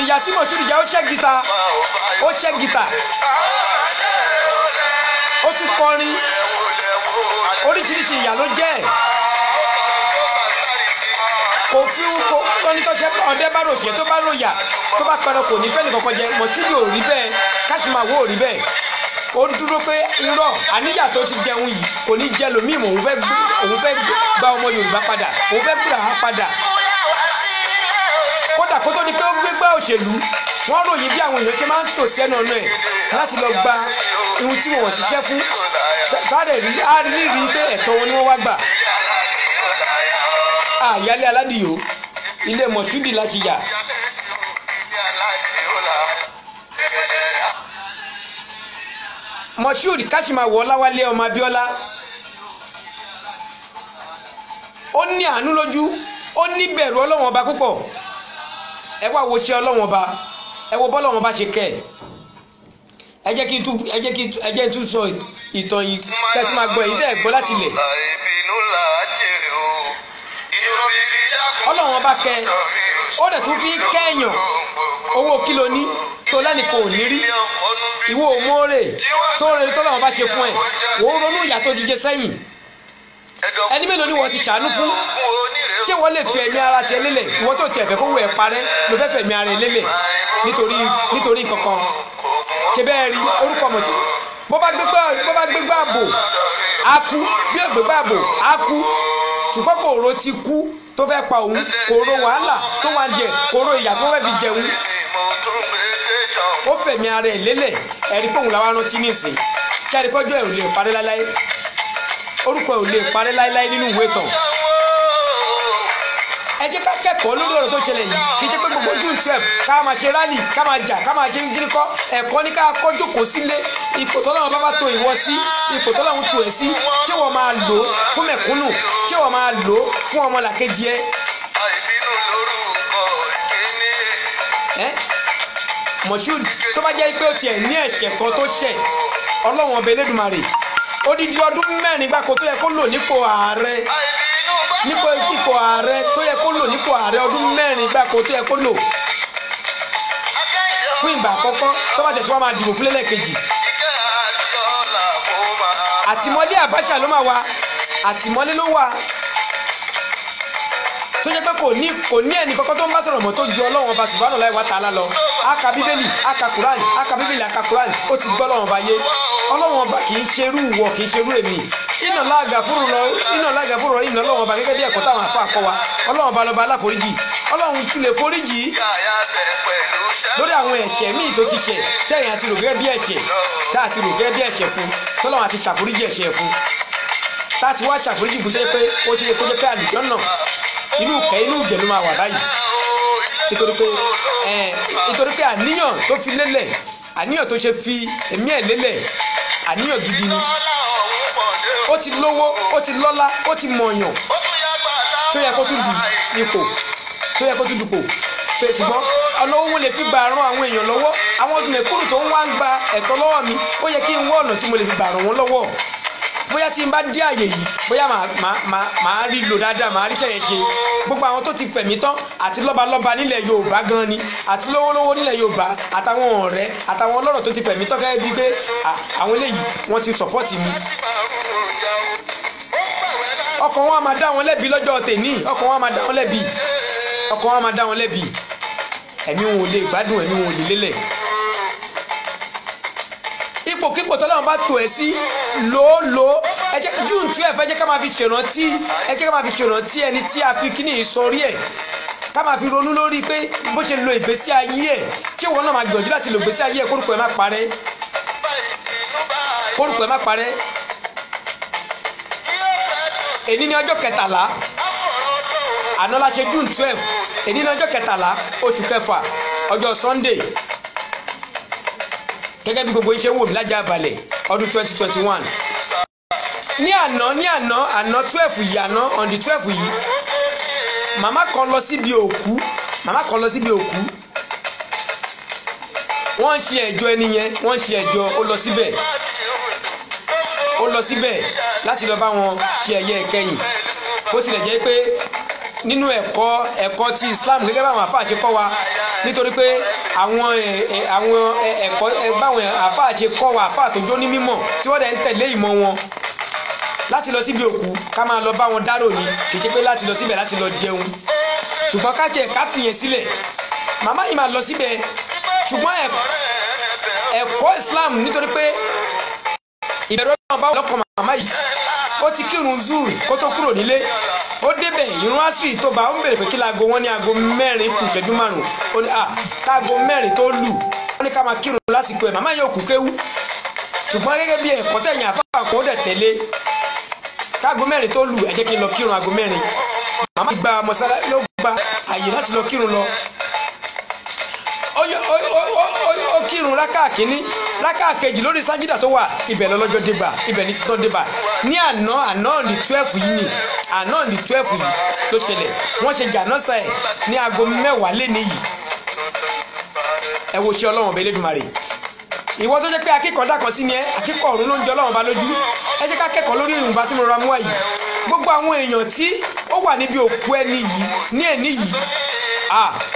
Ìyà tí Mọ̀ṣúdì jẹ́, ó ṣẹ́ gìtà, ó ṣẹ́ gìtà, ó tún kọrin, oríṣiríṣi ìyà ló jẹ́. Kò fi kò lọ́ní tó ṣe ọdẹ bá rò ṣe tó bá rò yà tó bá pẹran kò ní fẹ́ nìkankan jẹ. Mọ̀ṣúdì ò rí bẹ́ẹ̀, Káṣímáwò ò rí bẹ́ẹ̀. Ó dúró pé irọ́ àníyà tó ti jẹun yìí kò ní jẹ lòmíì mọ́, òun fẹ́ gba ọmọ Yorùbá padà, òun fẹ́ gbà á padà. Kódà kó tó di pé ó gbégbá òṣèlú, wọ́n ròyìn bí àwọn èèyàn ṣe máa ń tò sí ẹnu ọ̀nà ẹ̀ láti lọ gba ihun tí wọ́n ṣiṣẹ́ fún, táàdẹ̀ rí á rí rí pé ẹ̀tọ́ wọn ni wọ́n wá gbà. Àyálé aládìyó ilé Mọ̀ṣúdì láti yà. Moshood Káṣímáwo Ọláwálé ọmọ Abíọ́lá, ó ní àánú lójú, ó ní bẹ̀rù Ọlọ́run ọba púpọ̀. Ẹ wá wo ṣe Ọlọ́run ọba, ẹ wo bọ́lọ́run ọba ṣe kẹ́ ẹ̀. Ẹ jẹ́ kí n tún ẹ jẹ́ kí n tún ẹ jẹ́ n tún sọ ìtàn yìí kẹ́ ẹ tún máa gbọ́ èyí tẹ́ ẹ gbọ́ láti ilẹ̀. Ọlọ́run ọba kẹ́ ó dẹ̀ tún fi kẹ́yàn. Owó kí lo ní tó lẹ́nìkan ò ní rí? Ìwọ òmóòrè tó rere tọ́lọ́run bá ṣe fún ẹ, wò ó ronú ìyà tó jíjẹ sẹ́yìn. Ẹni mélòó ni wọ́n ti ṣàánú fún? Ṣé wọ́n lè fi ẹ̀mí ara tiẹ̀ lélẹ̀? Ìwọ tó tiẹ̀ fẹ́ kó wù ẹ́ parẹ́ ló fẹ́ fẹ̀mí ara ẹ lélẹ̀ nítorí kankan. Ṣe bẹ́ẹ̀ rí orúkọ mọ̀ sí? Bó bá gbégbá àbò á kú, bí ó gbégbá àbò á kú, ṣùgbọ́n kò ro ti kú tó fẹ́ pa òun, kò ro wàhálà tó wà ń jẹ, kò ro ìyà tó fẹ́ fi jẹun. Ó fẹ̀mí ara ẹ̀ lélẹ̀. Ẹ̀rí pé òun làwọn rántí nísìn. Kí àríkọ́jọ́ ẹ̀ ò lè parẹ́ láéláé, orúkọ ẹ̀ ò lè parẹ́ láéláé nínú ìwé ìtàn. Ẹ jẹ́ ká kẹ́kọ̀ọ́ lórí ọ̀rọ̀ tó ṣẹlẹ̀ yìí. Kì í ṣe pé gbogbo June 12 ká máa ṣe rally, ká máa jà, ká máa ṣe kíkiri kọ́. Ẹ̀kọ́ ní ká kọ́ jókòó sílé. Ipò tọ́lọ́run bá bá to ìwọ sí, ipò tọ́lọ́run tó ẹ̀ sí, ṣé wọ́n máa lò ó fún mẹ̀kúnnù? Ṣé wọ́n máa lò ó fún ọmọlàkejì ẹ? Ẹ́ Moshood, tó bá jẹ́ pé ó tiẹ̀ ní ẹ̀ṣẹ̀ kan tó ṣẹ̀ Ọlọ́run ọba Elédùmarè, odidi ọdún 4 gbáko tó yẹ kó lò nípò ààrẹ, nípò ipò ààrẹ tó yẹ kó lò nípò ààrẹ, ọdún 4 gbáko tó yẹ kó lò fún ìgbà àkọ́kọ́, tó bá tẹ̀ tí wọ́n máa dìbò fún lẹ́lẹ́kejì, àtìmọ́lé Abacha ló máa wà, àtìmọ́lé ló wà, tó jẹ́ pé kò ní ẹnì kankan tó ń bá sọ̀rọ̀ mọ́ tó ju Ọlọ́run ọba subhanahu wa ta'ala lọ. A ka Bíbélì, a ka Quran, a ka Bíbélì, a ka Quran, ó ti gbọ́ Ọlọ́run ọba yé. Ọlọ́run ọba kì í ṣerú wọ, kì í ṣerú èmi. Iná láàgà fúru lọ, iná láàgà fúru lọ, iná. Ọlọ́run ọba, gẹ́gẹ́ bí ẹ̀kọ́ táwọn àfa kọ́ wa, Ọlọ́run ọba lọ́ba aláforíjì. Ọlọ́run tún lè foríjì lórí àwọn ẹ̀ṣẹ̀ míì tó ti ṣẹ̀, tẹ̀yìn àti rò gẹ́gẹ́ bí ẹ̀ṣẹ̀, tá àti rò gẹ́gẹ́ bí ẹ̀ṣẹ̀ fún, tọ́lọ́run àti ṣàforíjì ẹ̀ṣẹ̀ fún, tá a ti wá ṣàforíjì fún, tó yẹ pé ó ṣe kó jẹ́ pé àlùjànnà, inú kẹ́ inú ìjẹ̀ ló máa wà báyìí, nítorí pé àníyàn tó fi lélẹ̀, àníyàn tó ṣe fi ẹ̀mí ẹ̀ lélẹ̀, àníyàn gidi ni. Ó ti lówó, ó ti lọ́lá, ó ti mọ̀ọ̀yàn tó yẹ kó tún du ipò, tó yẹ kó tún dupò pé, ṣùgbọ́n ọ̀nà owó lè fi gbà ran àwọn èèyàn lọ́wọ́, àwọn mẹ̀kúnnù tó ń wá ń gba ẹ̀tọ́ lọ́wọ́ mi, ó yẹ kí n wá ọ̀nà tí mo lè fi gbà ràn wọ́n lọ́wọ́. Bóyá tí n bá dé àyè yìí, bóyá màá rí lò dáadáa, màá rí sẹ́yẹ ṣe. Gbogbo àwọn tó ti fẹ̀mí tán, àti lọ́balọ́ba nílẹ̀ Yorùbá gan ni, àti lówólówó nílẹ̀ Yorùbá, àtàwọn ọ̀rẹ́, àtàwọn ọlọ́rọ̀ tó ti fẹ̀mí tán, gẹ́gẹ́ bíi pé àwọn eléyìí wọ́n ti support mi, ọkàn wọn á máa dá wọn lẹ́bi lọ́jọ́ tèní. Ọkàn wọn á máa dá wọn lẹ́bi, ọkàn wọn á máa dá wọn lẹ́bi. Ẹ̀mí wọn ò lè gbádùn, ẹ̀mí wọn ò lè lélẹ̀. Ipòkípò tọ́lọ́run bá tò ẹ́ sí, lòólòó. Ẹ jẹ́ June 12, ẹ jẹ́ ká máa fi ṣèrántí, ẹ jẹ́ ká máa fi ṣèrántí ẹni tí a fi kíní ìsọrí ẹ̀, ká máa fi ronú lórí pé bó ṣe lo ìgbésí ayé ẹ̀. Ṣé ìwọ náà máa gbìyànjú láti lo ìgbésí ayé ẹ̀ kórúkọ ẹ̀ má parẹ́, kórúkọ ẹ̀ má parẹ́? Èní ní ọjọ́ 13. Àná la ṣe June 12. Èní ní ọjọ́ 13 oṣù kẹfà, ọjọ́ Sunday, gẹ́gẹ́ bí gbogbo iṣẹ́ ń wò mí lájà balẹ̀, ọdún 2021. Ní àná, ní àná, àná 12 yìí, àná on the 12 yìí, màmá kan lọ síbi òkú, màmá kan lọ síbi òkú. Wọ́n ń ṣe ẹ̀jọ́ ẹni yẹn, wọ́n ń ṣe ẹ̀jọ́. Ó lọ síbẹ̀, ó lọ síbẹ̀ láti lọ bá wọn ṣe ẹ̀yẹ ìkẹyìn. Bó tilẹ̀ jẹ́ pé nínú ẹ̀kọ́ ti Islam, gẹ́gẹ́ báwọn àfáà ṣe kọ́ wa, nítorí pé àwọn ẹ̀kọ́ báwọn àfáà ṣe kọ́ wa, àfáà tó jó ní mímọ̀ tí wọ́n dẹ̀ ń tẹ̀lé ìmọ̀ wọn, láti lọ síbi òkú ká máa lọ bá wọn dárò ni, kì í ṣe pé láti lọ síbẹ̀ láti lọ jẹun. Ṣùgbọ́n ká jẹ́ ká fìyẹn sílẹ̀, màmá yìí máa lọ síbẹ̀. Ṣùgbọ́n ẹ̀kọ́ Islam, nítorí pé ìbẹ̀rù Ọlọ́run bá wà lọ́kàn màmá yìí, ó ti kírun zuri kó tó kúrò nílé. Ó débẹ̀, ìrun asiri tó bá, ó ń bèrè pé kí láago wọn ní. Aago 4 kù ìṣẹ́jú 5. Ó ní à káago 4 tó lù, ó ní ká máa kírun lásìkò ẹ̀. Màmá yóò kú kéwú, ṣùgbọ́n gẹ́gẹ́ bí ẹ̀kọ́ tẹ̀yìn àfáà kan, ó dẹ̀ tẹ̀lé. Káago 4 tó lù, ẹ jẹ́ kí n lọ kírun aago 4. Màmá gba mọ̀sálá ló gba àyè láti lọ kírun lọ. Ó kírun rákà kínní. Rákà kejì lórí sájídà tó wà, ibẹ̀ lọ́lọ́jọ́ débà, ibẹ̀ ní títọ́ débà. Ní àná àná ní 12 yìí ni, àná ní 12 yìí ló ṣẹlẹ̀. Wọ́n ṣe jànásà ẹ̀ ní aago 10 lé níyì. Ẹ wo ṣe Ọlọ́run ọba Elédùmarè. Ìwọ tó jẹ́ pé akẹ́kọ̀ọ́ dàkọ̀ sí ni ẹ, akẹ́kọ̀ọ́ ọ̀run ló ń jẹ Ọlọ́run ọba lójú. Ẹ jẹ́ ká kẹ́kọ̀ọ́ lórí ìwọ̀nba tí mo ra mú wá yìí. Gbogbo àwọn èèyàn tí ó wà níbi òkú ẹni yìí ní ẹni yìí,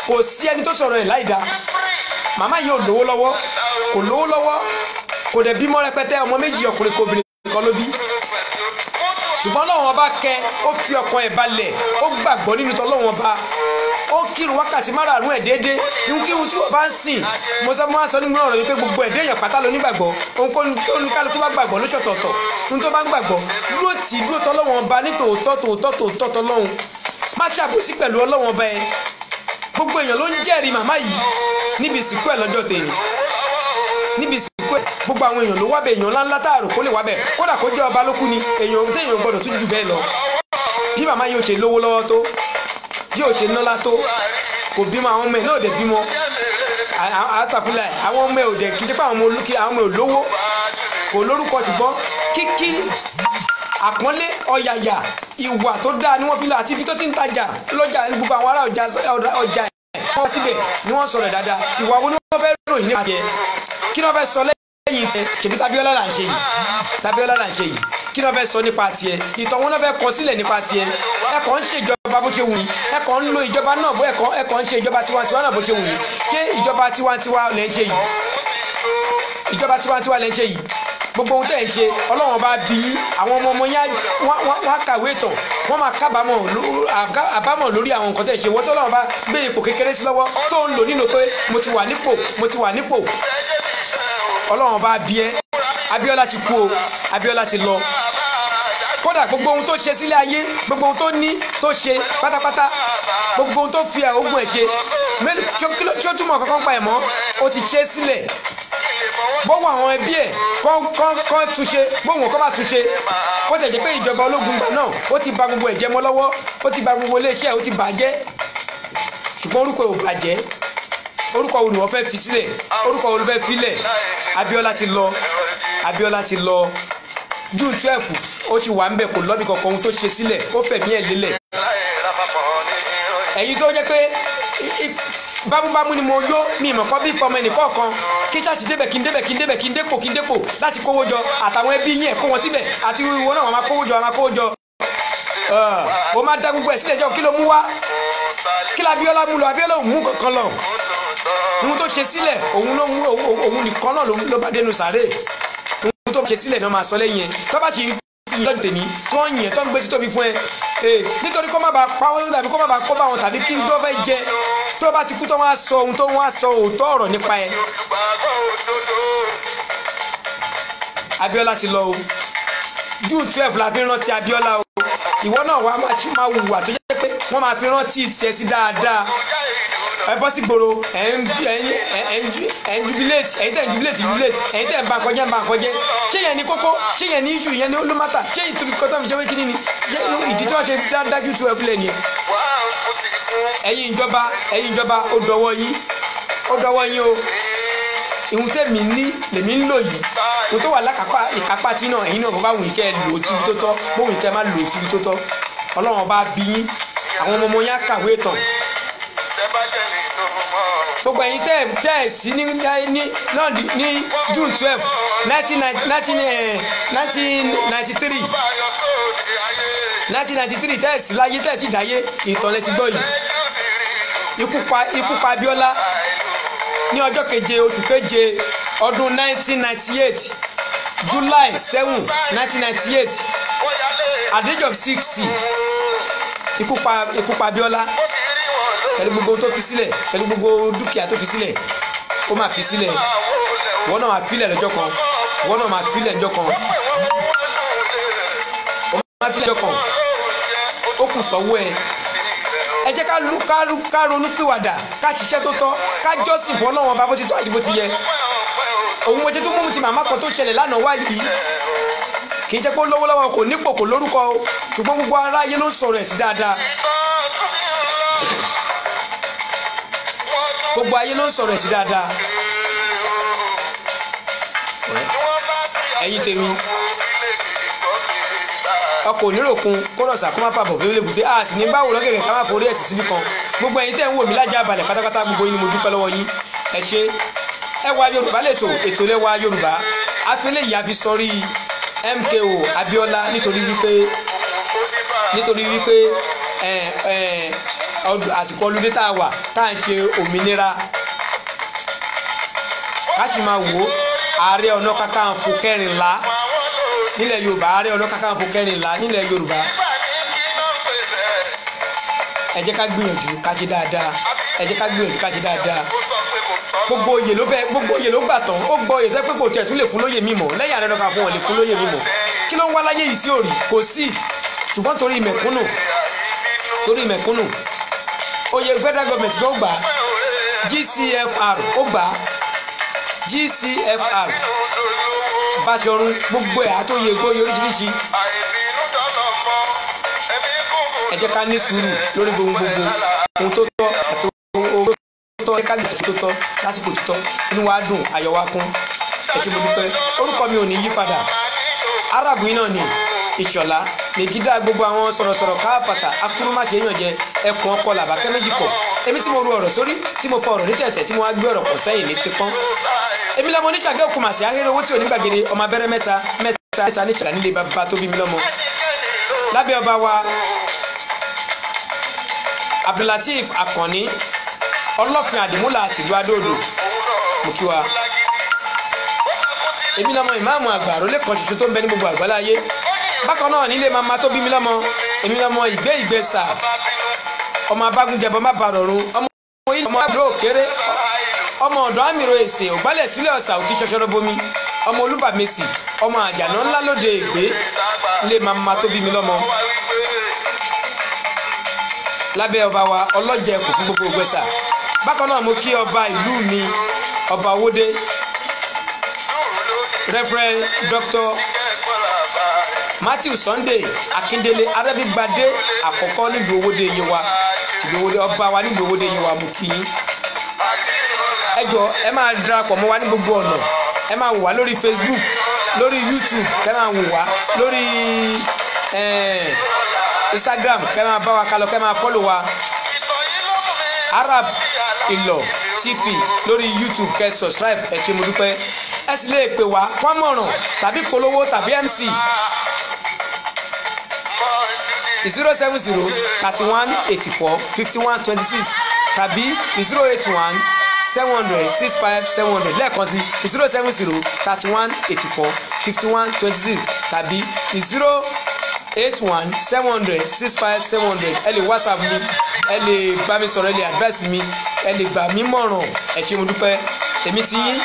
kò sí ẹni tó sọ̀rọ̀ ẹ̀ láì dáa. Màmá yìí ò lówó lọ́wọ́, kò lówó lọ́wọ́, kò dẹ̀ bímọ rẹpẹtẹ, ọmọ méjì ọkùnrin kò obìnrin kan ló bí. Ṣùgbọ́n Ọlọ́run ọba kẹ́, ó fi ọkàn ẹ̀ balẹ̀, ó gbàgbọ́ nínú tọ́lọ́run ọba, ó kírun wákàtí márààrún ẹ̀ déédéé. Ihunkíhun tí wọ́n bá ń sìn, mo sọ máa ń sọ nínú ọ̀rọ̀ yìí pé gbogbo ẹ̀dá èèyàn pátá ló nígbàgbọ́. Ohunkóhun tó ní kálukú bá gbàgbọ́ ló ṣọ̀tọ̀ọ̀tọ̀. Ohun tó bá ń gbàgbọ́, dúró tì í, dúró tọ́lọ́run ọba ní tòótọ́ tòótọ́ tòótọ́ tọ́lọ́run. Má ṣàbòsí pẹ̀lú Ọlọ́run ọba ẹ. Gbogbo èèyàn ló ń jẹ́rìí màmá yìí níbi ìsìnkú ẹ̀ lọ́jọ́ tèmi. Níbi ìsìnkú ẹ̀, gbogbo àwọn èèyàn ló wábẹ̀, èèyàn ńláńlá táàrò kó lè wábẹ̀. Kódà kó jẹ́ ọba ló kú ni, èèyàn téèyàn gbọ́dọ̀ tún jù bẹ́ẹ̀ lọ. Bí màmá yìí ò ṣe lówó lọ́wọ́ tó, bí ò ṣe nọ́lá tó, kò bímọ, àwọn ọmọ ẹ̀ náà dẹ̀ bímọ. Àtàfúnlẹ̀ àwọn ọmọ ẹ̀ ò dẹ̀ kí jẹ́ pé àwọn ọmọ olókè, àwọn ọmọ ẹ̀ ò lówó, kò lórúkọ, ṣùgbọ́n kíkí àpọ́nlé, ọ̀yàyà, ìwà tó dáa ni wọ́n fi lọ, àti ibi tó ti ń tajà lọ́jà ní gbogbo àwọn ará ọjà ọjà ẹ̀ wọ́n síbẹ̀ ni wọ́n sọ̀rọ̀ dáadáa. Ìwà wo ni wọ́n fẹ́ ròyìn nípa tiẹ̀? Kí ni wọ́n fẹ́ sọ lẹ́yìn tiẹ̀? Ṣèbí Tábíọ́lá là ń ṣe yìí, Tábíọ́lá là ń ṣe yìí. Kí ni wọ́n fẹ́ sọ nípa tiẹ̀? Ìtàn wọn náà fẹ́ kọ sílẹ̀ nípa tiẹ̀? Ẹ kàn ń ṣe ìjọba bó ṣe wù yín, ẹ kàn ń lo ìjọba náà bó, ẹ kàn ń ṣe ìjọba tiwantiwa náà bó ṣe wù yín. Ṣé ìjọba tiwantiwa lẹ́ ń ṣe yìí? Ìjọba tiwantiwa lẹ́ ń ṣe yìí. Gbogbo ohun tẹ́ ẹ̀ ń ṣe, Ọlọ́run bá bí yín. Àwọn ọmọ ọmọ yẹn wọ́n á kàwé tán, wọ́n máa kábàámọ̀ àbámọ̀ lórí àwọn nǹkan tẹ́ ẹ̀ ṣe. Wọ́n tó Ọlọ́run bá gbé ipò kékeré sí lọ́wọ́ tó ń lò nínú pé mo ti wà nípò, mo ti wà nípò. Ọlọ́run bá bí ẹ. Abíọ́lá ti kú o, Abíọ́lá ti lọ. Kódà gbogbo ohun tó ṣe sílé ayé, gbogbo ohun tó ní tó ṣe pátápátá, gbogbo ohun tó fi ogun ẹ̀ ṣe, tí ó túmọ̀ kankan pa ẹ̀ mọ́, ó ti ṣe sílẹ̀. Gbogbo àwọn ẹbí ẹ̀ kán túnṣe, gbogbo wọn kán bá túnṣe. Ó tẹ̀ jẹ́ pé ìjọba ológun gbà náà, ó ti ba gbogbo ẹ̀jẹ̀ mọ́ lọ́wọ́, ó ti ba gbogbo iléeṣẹ́, ó ti bàjẹ́. Ṣùgbọ́n orúkọ ò bàjẹ́. Orúkọ wo ni wọ́n fẹ́ fi sílẹ̀? Orúkọ wo ló fẹ́ filẹ̀? Abíọ́lá ti lọ, Abíọ́lá ti lọ. June 12 ó ti wà ń bẹ̀, kò lọ́bì kankan. Ohun tó ṣe sílẹ̀, ó fẹ̀mí ẹ̀ lélẹ̀. Ẹ̀yin tó jẹ́ pé bámúbámú ni mo yó, mi ìmọ̀ kọ́ bí ìpamọ́ ẹnì kọ̀ọ̀kan, kí ṣáà ti débẹ̀, kí n débẹ̀, kí n débẹ̀, kí n dépò, kí n dépò láti kówó jọ, àtàwọn ẹbí yín ẹ̀ kó wọn síbẹ̀, àti ìwọ náà wọ́n máa kówó jọ, wọ́n máa kówó jọ. Ó máa dá gbogbo ẹ̀ sílẹ̀ jọ. Kí ló mú wá? Kí la Abíọ́lá mú lọ? Abíọ́lá ò mú kankan lọ. Ohun tó ṣe sílẹ̀, òun ló mú, òun nìkan náà ló bá dénú sàárè. Ohun tó ṣe sílẹ̀ náà máa sọ lẹ́yìn ẹ̀. Tó bá ti ń lọ́jọ́ tèmi tí wọ́n yìn ẹ́, tó ń gbé títóbi fún ẹ, nítorí kó má bàa pa wọ́n tàbí kó má bàa kó bá wọn tàbí kí tó fẹ́ jẹ, tó bá ti kú tó wọ́n á sọ ohun tó wọ́n á sọ òótọ́ ọ̀rọ̀ nípa ẹ. Abíọ́lá ti lọ o. June 12 la fi rántí Abíọ́lá o. Ìwọ náà wàá máa hùwà tó jẹ́ pé wọ́n máa fi rántí tiẹ̀ sí dáadáa. Ẹ bọ́ sí gbòòrò, ẹ̀ ń jubilate, ẹ̀yin tẹ̀ ń jubilate jubilate, ẹ̀yin tẹ̀ ń ba nǹkan jẹ́ ń ba nǹkan jẹ́. Ṣé yẹn ni kókó? Ṣé yẹn ní issue? Yẹn ni ló matter? Ṣé ìtòbí kọ́tọ́ fi ṣe wé kíní ni ìdí tí wọ́n ṣe dájú 12 lẹ̀ nìyẹn? Ẹ̀yin ìjọba, ẹ̀yin ìjọba, ó dọwọ́ yín, ó dọwọ́ yín o. Ìhun tẹ̀mí ní lèmi ń lò yìí, ohun tó wà lákàpá ìkápá tí náà, ẹ̀yin náà bó bá wù yín kẹ́ ẹ lò ó síbi tó tọ́, bó wù yín kẹ́ ẹ má lò ó síbi tó tọ́. Ọlọ́run bá bí yín. Àwọn ọmọ ọmọ yín á kàwé tán. Gbogbo ẹ̀yin tẹ́ ẹ̀ sí ní ní June 12 1993, 1993, tẹ́ ẹ̀ sí láyé, tẹ́ ẹ̀ ti dáyé, ìtàn lẹ ti gbọ́ yìí. Ikú pa Abíọ́lá ní ọjọ́ keje oṣù keje ọdún 1998, July 7 1998, at the age of 60. Ikú pa Abíọ́lá pẹ̀lú gbogbo tó fi sílẹ̀, pẹ̀lú gbogbo dúkìá tó fi sílẹ̀. Ó máa fi sílẹ̀, wọ́n náà máa filẹ̀ lọ́jọ́ kan, wọ́n náà máa filẹ̀ lọ́jọ́ kan, ó máa filẹ̀ lọ́jọ́ kan. Ó kù sọ́wọ́ ẹ. Ẹ jẹ́ ká ronú pìwàdà, ká ṣiṣẹ́ tó tọ́, ká jọ́sìn fún Ọlọ́run ọba bó ti tọ́ àti bó ti yẹ. Òun mo jẹ́ tó mú ti màmá kan tó ṣẹlẹ̀ lánàá wá yìí. Kì í jẹ́ pé ó lówó lọ́wọ́, kò nípò, kò lórúkọ o, ṣùgbọ́n gbogbo aráyé ló ń sọ̀rọ̀ ẹ̀ sí dáadáa. Gbogbo ayé ló ń sọ̀rọ̀ ẹ̀ sí dáadáa. Ẹ̀yin tèmi, ọkọ̀ oníròkun kọ́rọ̀sà kó má fàbọ̀ fún lébùté, a sì ní báwo lọ́gẹ̀gẹ̀ ká má forí ẹ̀ tì síbí kan. Gbogbo ẹ̀yin tẹ́ ń wò mí lájà balẹ̀ pátápátá, gbogbo yín ni mo dúpẹ́ lọ́wọ́ yín. Ẹ ṣé. Ẹwà Yorùbá lètò, ètò lẹ́wà Yorùbá. Afẹ́lẹ́ yìí a fi sọrí MKO Abiola nítorí wípé ẹ ẹ àsìkò ọlùdé tá a wà, tá à ń ṣe òmìnira, ká sì máa wò ó. Ààrẹ Ọ̀nà Kakanfò kẹrìnlá nílẹ̀ Yorùbá, Ààrẹ Ọ̀nà Kakanfò kẹrìnlá nílẹ̀ Yorùbá, ẹ jẹ́ ká gbìyànjú ká ṣe dáadáa. Ẹ jẹ́ ká gbìyànjú ká ṣe dáadáa. Gbogbo oyè ló fẹ́, gbogbo oyè ló gbà tán. Ó gbọ́ oyè tẹ́ pé kò tẹ̀ tún lè fún lóyè mímọ́ lẹ́yìn Ààrẹ Ọ̀nà Kakanfò, wọn lè fún lóyè mímọ́. Kí ló ń wá láyé yìí sí òrì? Kò sí. Ṣùgbọ́n torí mẹ̀kúnnù, torí mẹ̀kúnnù, oyè federal government gan gbà, GCFR ó gbà, GCFR Báṣọ̀run, gbogbo ẹ̀ àtòyè gbóyè oríṣiríṣi. Ẹ jẹ́ ká ní sùúrù lórí gbogbo ohun tó tọ́ àti ohun tó tọ́. Ẹ ká gbèsè tó tọ́ lásìkò tó tọ́. Inú wa dùn, ayọ̀ wa kún. Ẹ ṣé, mo dúpẹ́. Orúkọ mi ò ní yí padà, arábìnrin náà ni Ìṣọ̀lá mègídà. Gbogbo àwọn sọ̀rọ̀sọ̀rọ̀ káàpàtà akúrúmáṣe yàn jẹ ẹkùn ọkọ làbákẹ́ méjì pọ̀. Èmi tí mo ru ọ̀rọ̀ sórí, tí mo fọ ọ̀rọ̀ ní tẹ̀tẹ̀, tí mo wá gbé ọ̀rọ̀ pọ̀ sẹ́yìn ní tipọ́n. Èmi lọmọ oníṣàgẹ́ òkú màsí ahéré owó tí ò ní gbàgede, ọmọ abẹ́rẹ́ mẹ́ta mẹ́ta mẹ́ta ní ìṣàlá nílé bàbá tó bí mi lọ́mọ, lábẹ́ ọba wa Abdulateef Akànní, Ọlọ́fin Àdìmúlà tìlú Adóodò. Mo kí wa. Èmi lọmọ ìmáàmù àgbà àrólé kan ṣoṣo tó ń bẹ ní gbogbo àgbáláyé. Bákan náà nílé màmá tó bí mi lọ́mọ, èmi lọmọ ìgbé ìgbésà, ọmọ abágúnjẹbọ má ba rọrùn, ọmọ ilé ọmọ àdó òkèrè, ọmọ ọ̀dọ́ àmìrò èsè ògbálẹ̀ sílẹ̀ ọ̀sà òkè ṣọṣọrọ bomi, ọmọ olúbàmẹsì, ọmọ àjànà ńlá lóde ègbé lé màmá tó bí mi lọ́mọ, lábẹ́ ọba wa ọlọ́jẹ̀ kò fún gbogbo ògbẹ́sà. Bákan náà mo kí ọba ìlú mi, ọba Owódé, Reverend Dr. Matthew Sunday Akindele Arẹ́bígbadé àkọ́kọ́ nílùú Owódé Yewa, tìlú Owódé, ọba wa nílùú Owódé Yewa, mo kí yín. Ẹ jọ, ẹ máa darapọ̀ mọ́ wa ní gbogbo ọ̀nà. Ẹ máa wò wá lórí Facebook, lórí YouTube, kẹ́ máa wò wá lórí Instagram, kẹ́ máa bá wa kálọ, kẹ́ máa follow wa, Arab Ìlọ TV lórí YouTube, kẹ́ subscribe. Ẹ ṣé, mo dúpẹ́. Ẹ sì lè pè wá fún àmọ̀ràn tàbí polówó tàbí MC, 07031845126 tàbí 081 700 65 700. Lẹ́ẹ̀kan sí, 07031845126 tàbí 081 700 65 700. Ẹ lè WhatsApp mi, ẹ lè bá mi sọ̀rọ̀, ẹ lè advice mi, ẹ lè gbà mí mọ̀ràn. Ẹ ṣé, mo dúpẹ́. Èmi ti yín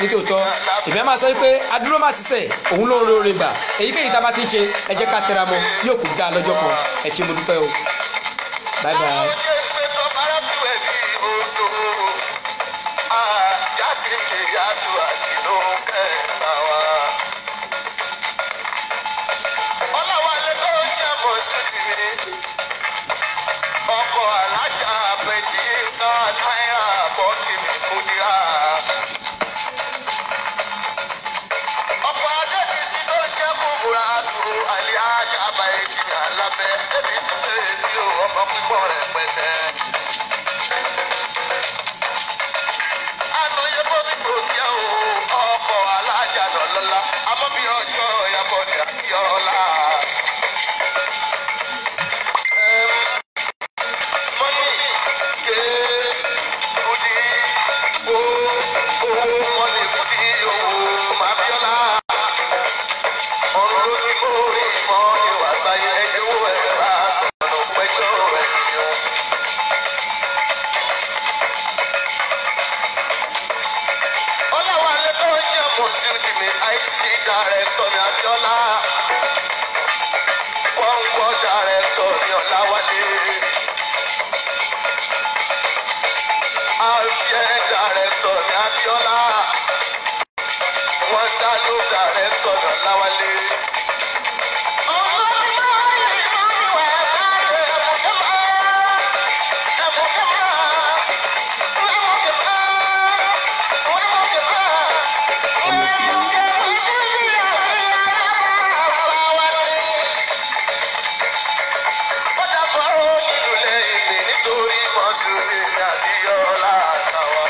nítòótọ́, èmi á máa sọ pé adúró má ṣiṣẹ́ òun ló ń róore gbà. Èyíkéyìí tá a bá ti ń ṣe, ẹ jẹ́ ká tẹra mọ́, yóò kú dáa lọ́jọ́ kan. Ẹ ṣé, mo dúpẹ́ o. Bye bye.
Ọkọ̀ alájà àpẹjì ká náírà bọ́ọ̀kì mi kúndìrà. Ọkọ̀ adébísí tó jẹ́ kúkúrá tó àlíájà àbáyéjì alábẹ́ ẹbí sílẹ̀ bí o ọmọ pípọ̀ rẹ̀ pẹ̀tẹ́. Ànàyẹ bóbi kò jẹ́ o, ọkọ̀ alájà lọ́lọ́lá àmọ́ bí ọjọ́ ìyàbọ̀ ní àbíọ́lá. Money, ké, kudi, o, owó, money, kudi, owó, Màbíọ́lá. Ọ̀run ló ní kó rí mọ́ ní wàsáyé ẹjọ́ ẹ̀ bá sọ̀rọ̀ pẹ́jọ́ ẹ̀ jọ. Ọláwálé tó ń jẹ́ Mọ̀sídìí mi, IT director ní Abíọ́lá. Kọ́ńkọ́ director ní Ọláwálé. RCN director ní Abíọ́lá. Wọ́n dá ló director ní Ọláwálé. Mùsùlùmí Abíọ́lá àtàwà.